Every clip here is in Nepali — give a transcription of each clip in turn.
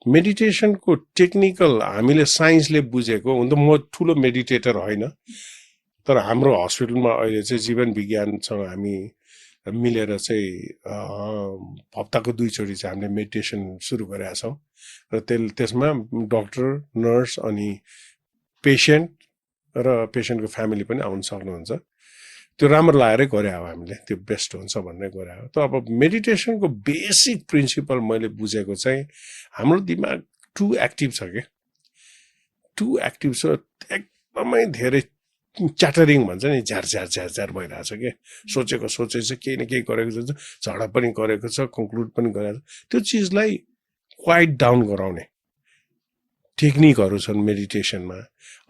मेडिटेसनको टेक्निकल हामीले साइन्सले बुझेको हुन त म ठुलो मेडिटेटर होइन तर हाम्रो हस्पिटलमा अहिले चाहिँ जीवन विज्ञानसँग हामी मिलेर चाहिँ हप्ताको 2 चोटि चाहिँ हामीले मेडिटेसन सुरु गरेका छौँ र त्यसमा डक्टर नर्स अनि पेसेन्ट र पेसेन्टको फ्यामिली पनि आउन सक्नुहुन्छ त्यो राम्रो लागेरै गरे हो हामीले त्यो बेस्ट हुन्छ भन्ने गरे हो त अब मेडिटेसनको बेसिक प्रिन्सिपल मैले बुझेको चाहिँ हाम्रो दिमाग टु एक्टिभ छ के टु एक्टिभ छ एकदमै धेरै च्याटरिङ भन्छ नि झ्यार झ्यार झ्यार झ्यार भइरहेछ के सोचेको छ केही न केही गरेको छ झगडा पनि गरेको छ कन्क्लुड पनि गरेको छ त्यो चिजलाई क्वाइट डाउन गराउने टेक्निकहरू छन् मेडिटेसनमा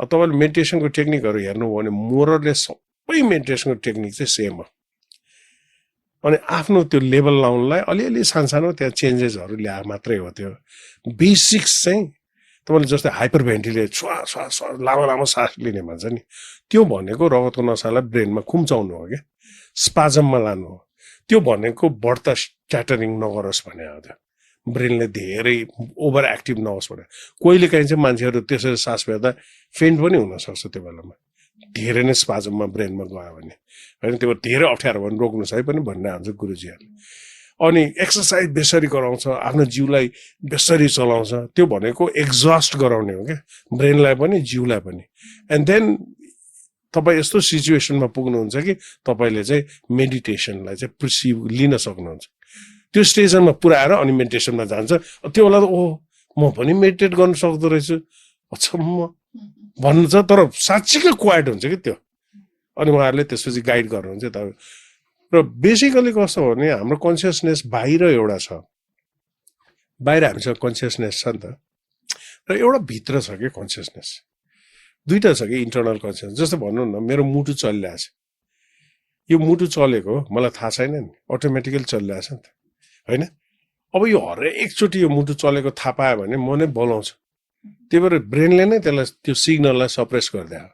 तपाईँले मेडिटेसनको टेक्निकहरू हेर्नु हो भने मोरले सबै मेडिटेसनको टेक्निक चाहिँ सेम हो अनि आफ्नो त्यो लेभल लाउनलाई अलिअलि सानसानो त्यहाँ चेन्जेसहरू ल्याए मात्रै हो त्यो बेसिक्स चाहिँ तपाईँले जस्तै हाइपर भेन्टिलेट श्वास लामो लामो सास लिने भन्छ नि त्यो भनेको रगतको नसालाई ब्रेनमा खुम्चाउनु हो क्या स्पाजममा लानु हो त्यो भनेको बढ्ता च्याटरिङ नगरोस् भने हो त्यो ब्रेनले धेरै ओभर एक्टिभ नहोस् भने कहिलेकाहीँ चाहिँ मान्छेहरू त्यसरी सास फेर्दा फेन्ट पनि हुनसक्छ त्यो बेलामा धेरै नै स्पाजममा ब्रेनमा गयो भने होइन त्यो धेरै अप्ठ्यारो भने रोक्नुहोस् है पनि भन्ने हुन्छ गुरुजीहरूले अनि एक्सर्साइज बेसरी गराउँछ आफ्नो जिउलाई बेसरी चलाउँछ त्यो भनेको एक्जस्ट गराउने हो क्या ब्रेनलाई पनि जिउलाई पनि एन्ड देन तपाईँ यस्तो सिचुएसनमा पुग्नुहुन्छ कि तपाईँले चाहिँ मेडिटेसनलाई चाहिँ प्रिसिभ लिन सक्नुहुन्छ त्यो स्टेजमा पुऱ्याएर अनि मेडिटेसनमा जान्छ त्यो बेला त ओ म पनि मेडिटेट गर्न सक्दो रहेछु अचम्म भन्छ तर साँच्चीकै क्वाइट हुन्छ कि त्यो अनि उहाँहरूले त्यसपछि गाइड गर्नुहुन्छ तपाईँ र बेसिकली कस्तो हो भने हाम्रो कन्सियसनेस बाहिर एउटा छ बाहिर हामीसँग कन्सियसनेस छ नि त र एउटा भित्र छ कि कन्सियसनेस दुईटा छ कि इन्टरनल कन्सियसनेस जस्तो भन्नु न मेरो मुटु चलिरहेको छ यो मुटु चलेको मलाई थाहा छैन नि अटोमेटिकली चलिरहेछ नि त होइन अब यो हरेकचोटि यो मुटु चलेको थाहा पायो भने म नै बोलाउँछ त्यही भएर ब्रेनले नै त्यसलाई त्यो सिग्नललाई सप्रेस गरिदियो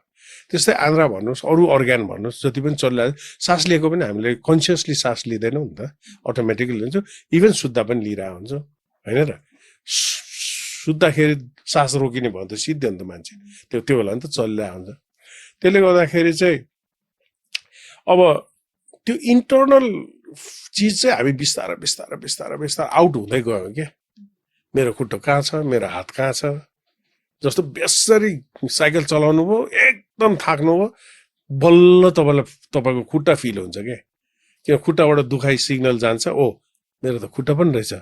त्यस्तै आन्द्रा भन्नुहोस् अरू अर्ग्यान भन्नुहोस् जति पनि चलिरहेको सास लिएको पनि हामीले कन्सियसली सास लिँदैनौँ नि त अटोमेटिकली लिन्छौँ इभन सुत्दा पनि लिइरहेको हुन्छ होइन र सुत्दाखेरि सास रोकिने भयो त सिद्धि हो नि त मान्छे त्यो बेला नि त चलिरहेको हुन्छ त्यसले गर्दाखेरि चाहिँ अब त्यो इन्टरनल चिज चाहिँ हामी बिस्तारै बिस्तारै बिस्तारै बिस्तारै आउट हुँदै गयो क्या मेरो खुट्टो कहाँ छ मेरो हात कहाँ छ जस्तो बेसरी साइकल चलाउनु भयो एकदम थाक्नु भयो बल्ल तपाईँको खुट्टा फिल हुन्छ क्या किन खुट्टाबाट दुखाइ सिग्नल जान्छ ओ मेरो त खुट्टा पनि रहेछ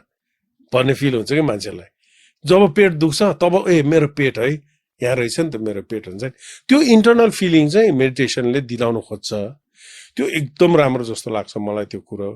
भन्ने फिल हुन्छ कि मान्छेलाई जब पेट दुख्छ तब ए मेरो पेट है यहाँ रहेछ नि त मेरो पेट हुन्छ त्यो इन्टरनल फिलिङ चाहिँ मेडिटेसनले दिलाउनु खोज्छ त्यो एकदम राम्रो जस्तो लाग्छ मलाई त्यो कुरो